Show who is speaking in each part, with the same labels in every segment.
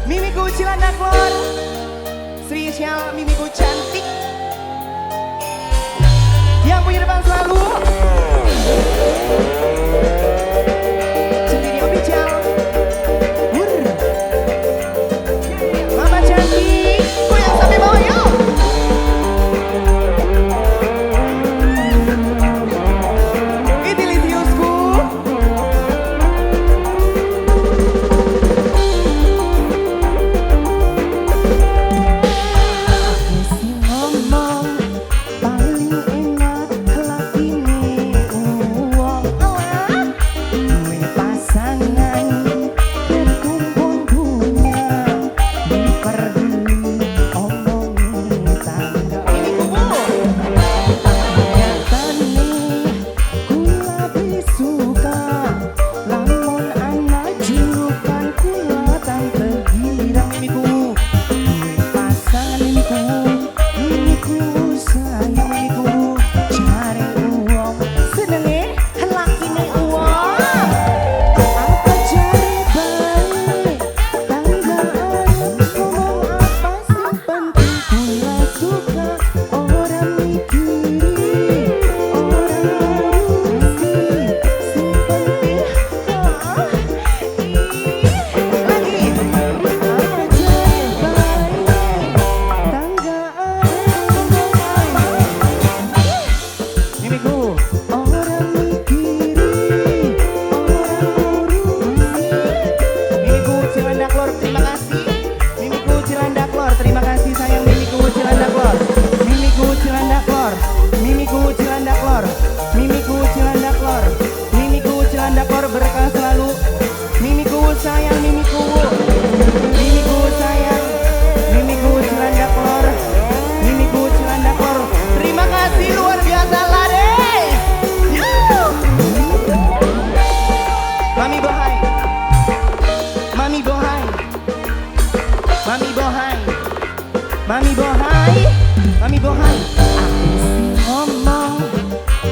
Speaker 1: Mimiku Cilandak Lor, spesial Mimiku cantik yang punya depan selalu. Sendiri official. Wur. Mama cantik, goyang sampai bawah yuk. Itilisiusku.
Speaker 2: Ngomong paling enak lakine wong duwe pasangan ketumpun dunya diperduli omongi tangga.
Speaker 1: Mimiku bu.
Speaker 2: Nyatane kula lebih suka lamun ana julukan kula tante girang.
Speaker 1: Mimiku.
Speaker 2: Duwe pasangan mimiku, mimiku sayang mimiku, jare uwong
Speaker 1: Senenge lakine uwong.
Speaker 2: Apa jare bae tangga arep ngomong apa sing penting kula suka ora mikiri ora ngurusi sing penting
Speaker 1: Lagi.
Speaker 2: Apa jare bae tangga arep ngomong apa
Speaker 1: Mimiku.
Speaker 2: Ora mikiri ora ngurusi.
Speaker 1: Mimiku Cilandak Lor, terima kasih. Mimiku Cilandak Lor, terima kasih sayang Mimiku Cilandak Lor. Mimiku Cilandak Lor, Mimiku Cilandak Lor, Mimiku Cilandak Lor, Mimiku Cilandak Lor, berkah selalu. Mimiku sayang Mimiku. Mimiku sayang, Mimiku Cilandak Lor, Mimiku Cilandak Lor. Terima kasih luar biasa lades. Yuh. Mami Bohai. Mami Bohai. Mami Bohai. Mami Bohai. Mami Bohai.
Speaker 2: Aku sing ngomong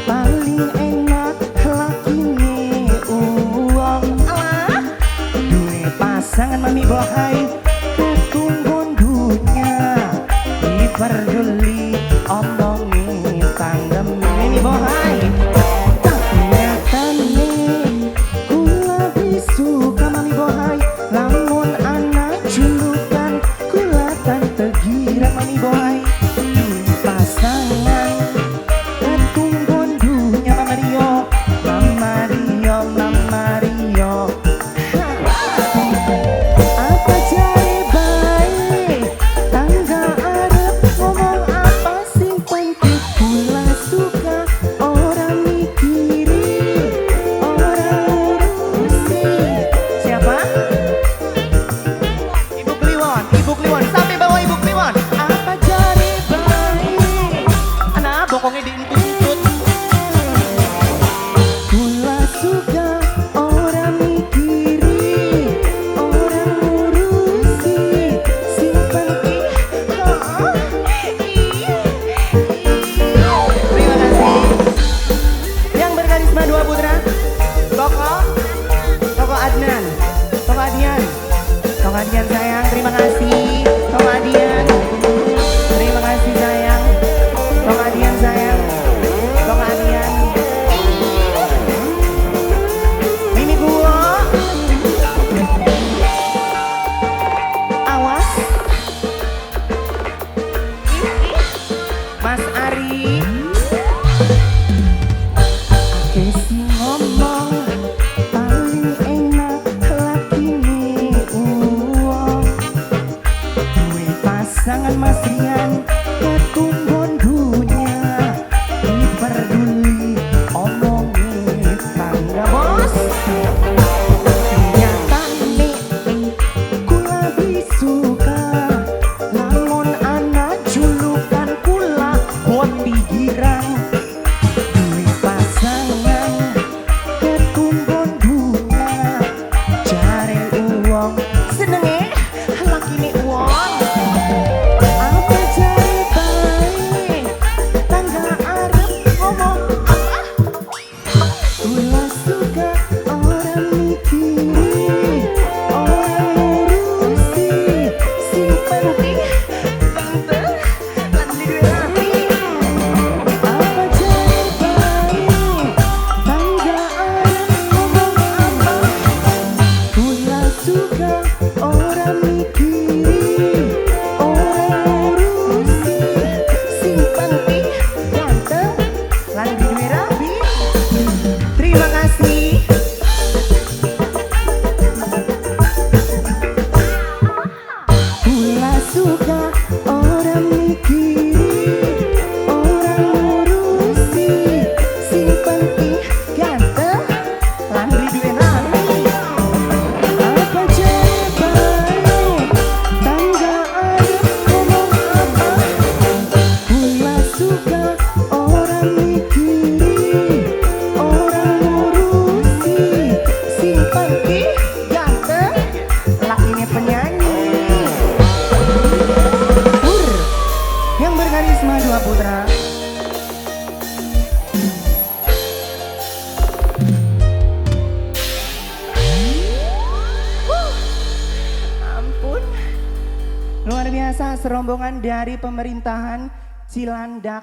Speaker 2: paling enak lakine uwong
Speaker 1: Alah.
Speaker 2: duwe pasangan Mami Bohai ketunggon dunya diperduli omongi tanggem.
Speaker 1: Mimi Bohai.
Speaker 2: Tapi nyatane kula lebih suka Mami Bohai lamun ana julukan kula tante girang.
Speaker 1: Mami Bohai.
Speaker 2: Duwe pasangan ketunggon dunya.
Speaker 1: Mama Rio.
Speaker 2: Mama Rio, Mama Rio. Apa jare bae tangga arep ngomong apa sing penting kula suka ora mikiri ora ngurusi.
Speaker 1: Siapa? Ibu Kliwon, Ibu Kliwon, sampai bawah Ibu Kliwon.
Speaker 2: Apa jare bae
Speaker 1: Anak bokongnya dientut-entut.
Speaker 2: Kula suka ora mikiri ora ngurusi sing penting
Speaker 1: Terima kasih. Yang berkarisma dua putra. Toko, Toko Adnan, Toko Adian, Toko Adian sayang, terima kasih. Toko Adian, terima kasih sayang. Toko Adian sayang, Toko Adian. Mimi gua, awas. Mas Ari.
Speaker 2: Akeh sing ngomong paling enak lakine uwong
Speaker 1: Luar biasa serombongan dari pemerintahan Cilandak.